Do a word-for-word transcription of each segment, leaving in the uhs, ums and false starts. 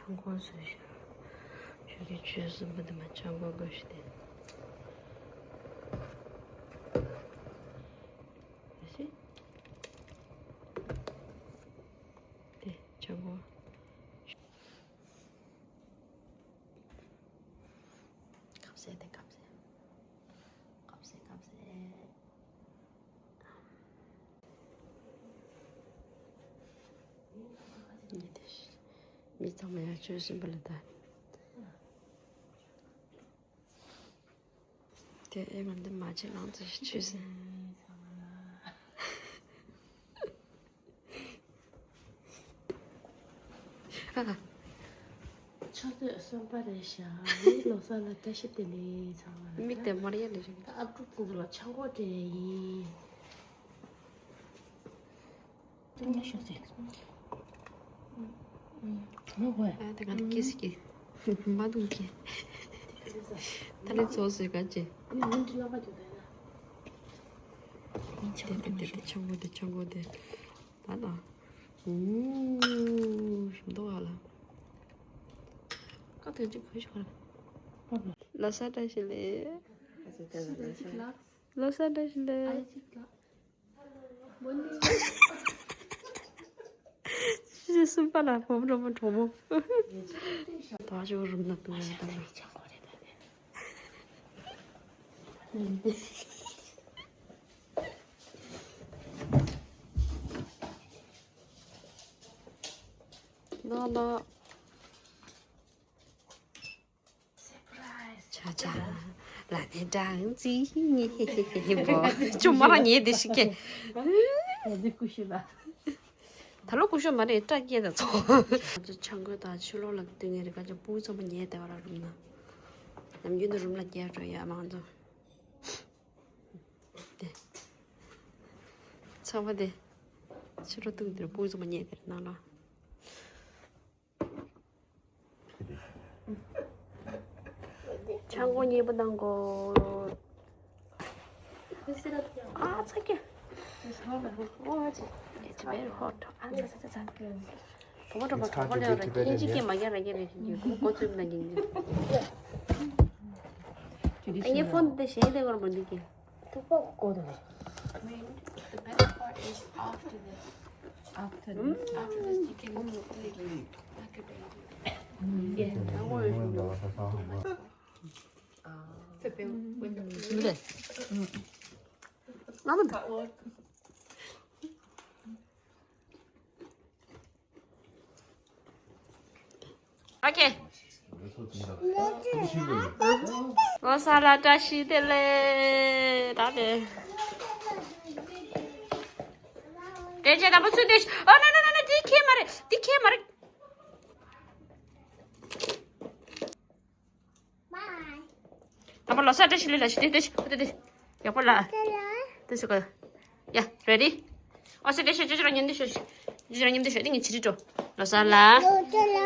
ཁོང་ཚོས་ཞུ་གི་ཆོས་གསུམ་པོ་དེ་མ་ཆང་གོ་དགོས་ཤི་དེ། ཨ་ཤི། དེ་ཆང་གོ། ཁབ་སེ་དེ་ཁབ་སེ། ཁབ་སེ་ཁབ་སེ། མི་ཚང་མ་ཡང་ཆོས་གསུམ་པོ་ལ་ད། དེ་ཨེ་མ་འདི་མ་བྱེད་ལང་ཚོ་ཞིག་ཆོས་ཟིན། ཆུ་ཚོད་གསུམ་པ་རེད་ཤག་ལོ་གསར་ལ་བཀྲ་ཤིས་བདེ་ལེགས་ཚང་མ་ལ། མིག་དེ་མར་ཡ་ལེ་རིང་། ཨ་ཕྲུག་ཚོ་ལ་ཆང་གོ་སྤྲད་ཡིན། ཏུང་ཡ་ཤོག་ཟེར། ཨ་དེ་ག་ནས་སྐྱེས་སི་སྐྱེས། མ་དུང་སྐྱེས། ད་ལེ་ཚོ་སི་ག་ཅེ། ཏེ་ཏེ་ཏེ་ཏེ་ཆང་གོ་དེ་ཆང་གོ་དེ། ད་ལ། ཨུ། ཞིམ་མདོག་ཨ་ལ། ཀ་དེ་ཅིག་ཕུ་ཤོག་ལ། ལོ་གསར་བཀྲ་ཤིས་ལེ། ལོ་གསར་བཀྲ་ཤིས་ལེ། ཕྱི་གསུམ་པ་ལ་བུ་མོ་གྲོགས་མོ་གྲོགས་མོ། ད་ཞོ་རུམ་ན་ཏུ་ར་ད་ན། ན་ན། ཆ་ཆ། ལ་ནི་ཀྲང་ཙི་ཉེ་ཧེ་ཧེ་ཧེ་ཧེ་བོ། ཅུ་མ་ར་ཉེ་དེ་ཞིག་གེ། ལ་ནི་ཀུ་ཤུ་ལ། ད་ལོ་ཀུ་ཤུ་མ་རེད་སྐྲ་སྐྱེས་ད་ཚོ། ཆང་གོས་དང་ཕྱི་ལོགས་ལ་སྟོན་ངེས་རེད་ཀ་ཅོ་སྤུ་གུ་ཚང་མ་ཉེ་དེ་བ་ར་རུམ་ན། ནམ་རྒྱུན་དུ་རུམ་ལ་རྒྱལ་འགྲོ་ཡ་མང་ཚོ། དེ། ཚང་མ་དེ། ཕྱི་ལོགས་སྟོན་དེར་སྤུ་གུ་ཚང་མ་ཉེ་དེར་ནང་ལ། ཆང་གོ་མཉེས་པོ་གནང་གོ། ཨ་ཚ་ཀྱ། ཨོ་ཨ་ཚ། It's very hot. ཨ་ཚ་ཚ་ཚ་ཚ། བུ་མོ་གྲོགས་པོ་གྲོགས་པོ་ལེའོ་ར་ཨིན་ཇི་སྐད་མ་རྒྱག་ར་རྒྱག་རེད་ཞུ་རྒྱུ་ཁོ་གོ་ཚུལ་མ་གྱིན་རྒྱུ། ཨ་ངའི་ཕོན་དེ་གཞན་དེ་གོར་མ་འདུག་གི། ཐུག་པ་གོ་དོ་ནས། I mean, the best part is after this. After this. After this, you can sleep. That could be. Yeah. Okay. ལོ་གསར་ལ་བཀྲ་ཤིས་བདེ་ལེགས། ད་དེ། དེ་རྗེས་དང་པོ་ཚུལ་དེ། ཨོ་ན་ན་ན་ན། དེ་ཁྱེད་མ་རེད། དེ་ཁྱེད་མ་རེད། དང་པོ་ལོ་གསར་བཀྲ་ཤིས་བདེ་ལེགས་ལ་ཞུ་དེ་དེ་ཞུ་དེ་དེ་ཡག་པོ་ལ། དེ་ཞུ་ག་ཡ་ready། ཨོ་སེ་དེ་ཞུ་ཅོ་ཅོ་རང་མཉམ་དུ་ཞུ། ཅོ་ཅོ་རང་མཉམ་དུ་ཞུ་དེ་ངས་ཕྱི་དྲི་འགྲོ། ལོ་གསར་ལ། ལོ་གསར་ལ།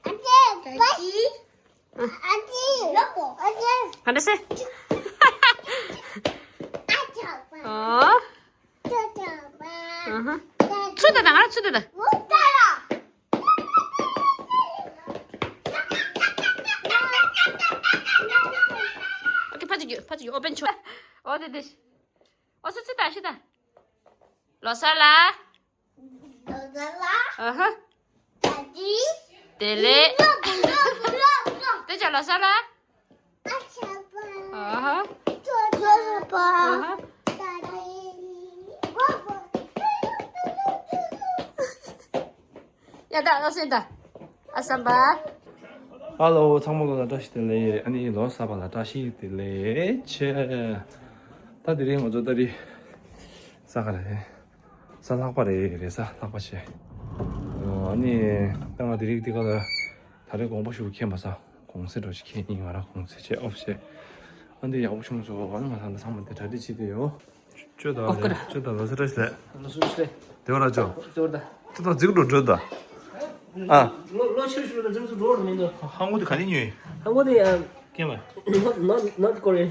ཨ་ཅེ་པ་ཅི། ཨ་ཅེ་ལོ་ཨ་ཅེ། ག་འདྲ་སེ། ཨ་ཅག་པ། ཨོ། ཨ་ཧ། ཚུར་ལྟ་དང་ང་རང་ཚུར་ལྟ་དང་། ཨོ་ཁེ། ཕ་ཚུར་རྒྱུགས། ཕ་ཚུར་རྒྱུགས། ཨོ་བན་ཆོག་ཨོ་དེ་དེ། ཨོ་སུ་ཚུར་ལྟ་ཞིག་ལྟ། ལོ་གསར་ལ། ལོ་གསར་ལ། ཨ་ཧ། ད་ཅི། བདེ་ལེགས། ལོ་ལོ་ལོ་ལོ། དེ་ཅག་ལོ་གསར་ལ། ཨ་ཧ། ཡ་ད་ཨ་སེ་ད། ཨ་སམ་པ། ཧ་ལོ། ཚང་མ་ལོ་ལ་བཀྲ་ཤིས་བདེ་ལེགས། ཨ་ནི་ལོ་གསར་པ་ལ་བཀྲ་ཤིས་བདེ་ལེགས་ཆེ། ད་དེ་རིང་ང་ཚོ་ད་རི་ས་ག་རེད། ས་ལྷག་པ་རེད་རེད། ས་ལྷག་པ་བྱས། ཨ་ནི་ད་ང་དེ་རིང་འདི་ག་ལ་ད་རེས་དགོངས་པ་ཞུ་མཁན་མ་ས། གུང་སེང་འགྲོ་ཞིག་ཁྱེད་གཉིས་ང་རང་གུང་སེང་བྱས་ཨོཕ་བྱས། ཨ་འདི་ཡག་པོ་བྱུང་སོང་། ཨ་ནི་ང་ད་ལྟ་ཚང་མ་འདི་གྲ་སྒྲིག་བྱེད་དུ་ཡོད། ཅོ་ད་ཨོ་ཀ་ར། ཅོ་ད་ལོ་གསར་བཀྲ་ཤིས་བདེ་ལེགས། ལོ་གསར་བཀྲ་ཤིས་བདེ་ལེགས། བདེ་བ་ར་ཅོ། ཅོ་ད། ཅོ་ད་རྫིག་འགྲོ་འགྲོ་ད། ཨ། ལོ་ལོ་ཆུ་ཆུ་ལ་རྫིག་རྫིག་འགྲོ་བར་མི་འདུག་ཧ་ཧ་ངོ་དེ་ག་ནས་ཉོས། ཧ་ངོ་དེ་ཡང་། ཀེ་མ། Not not not Korean.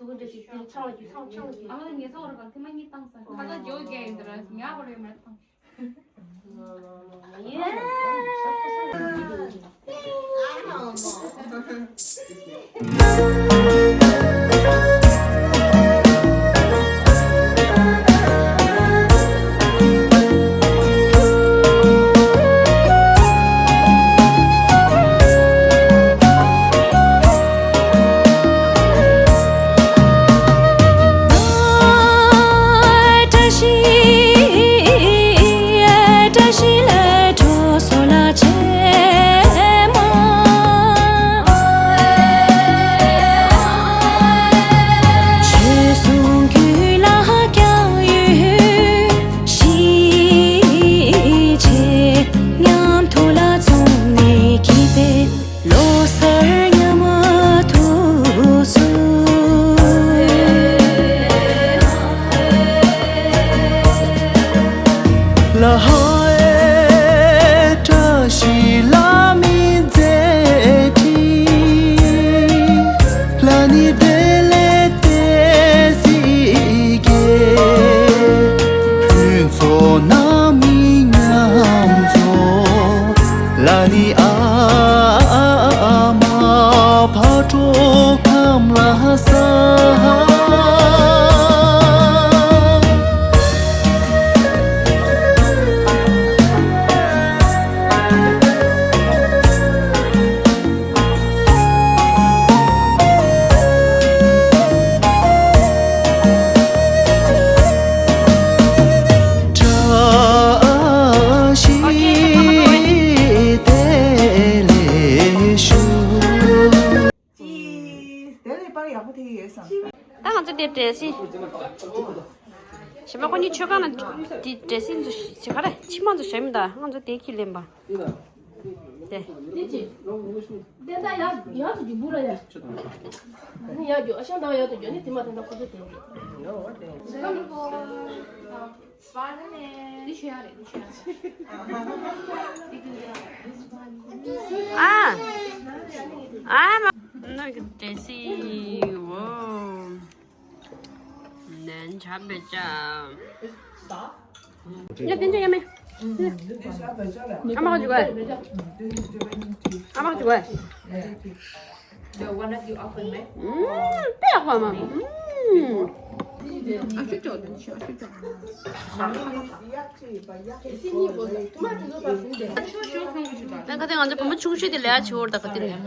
ཟུག་གི་འདྲ་ཞིག་དེ་ཆང་ལ་གི་ཆང་ཆང་གི། ཨ་མ་ངེད་ཚོ་ར་ག་ཐེངས་མ་གཉིས་བཏང་ས། ཁ་ཚ་ཇོ་རྒྱ་ཡིན་དེ་ར་ཉག་པ་རེད་མ་བཏང་། ལོ་གསར་མཉམ་དུ་བསུ། ལ་ཧའེ་བཀྲ་ཤིས་ལ་མི་མཛེས་ཁྲི། ལ་ནི་བདེ་ལེགས་བདེ་སྐྱིད་རྒྱལ། ཕུན་ཚོགས་ནང་མི་མཉམ་འཛོམས། ལ་ནི་ཨ་མ་ཕ་གྲོགས་ཁམས་ལ་ས། བཀྲ་ཤིས་བདེ་ལེགས་ཞུ། ཅིས། དེ་ལས་པར་ཡག་པོ་ཐེག་ཡོད་བསམ། ད་ང་ཚོ་དེ་འདྲ་སེ། གཞན་པ་ཁོ་གཉིས་མཆོད་ཁང་ལ་དེ་འདྲ་སེ་ཚོ་ཞིག་ག་རེ་ཕྱི་མ་ཚོ་བཞག་མི་འདུག་ང་ཚོ་དེ་ཁྱི་ལེན་པ། དེ། དེ་ཅི། དེ་ད་ཡག་ཡག་ཏུ་རྒྱུག་བུ་ར་ཡ། ནི་ཡག་རྒྱུག་ཨ་ཤང་དང་ཡག་ཏུ་རྒྱུག་ནི་དེ་མ་དེ་འདྲ་ཁོ་ཚོ་དེ། འདི་ཤེས་ཡ་རེད། འདི་ཤེས་ཡ་རེད། ཨ། ཨ་མ། ནོར་གྱི་འདྲེ་སི། འོ། ནན་ཆ་བེ་ཅ། ཡ་དེ་འདྲ་ཡ་མེ། ཨ་མ་ག་འཇུག་ག་ཨ་མ་ག་འཇུག་ག The one that you offered me? ཨུམ། དཔེ་ཡག་པ་མ། ཨུམ། ཨ་ཤུ་ཅོག་དེ་ཤུ་ཨ་ཤུ་ཅོག་ད་ག་དེ་ང་ཚོ་བུ་མོ་ཆུང་ཤོས་དེ་ལས་ཆེ་བོར་ད་ག་དེ་རེད།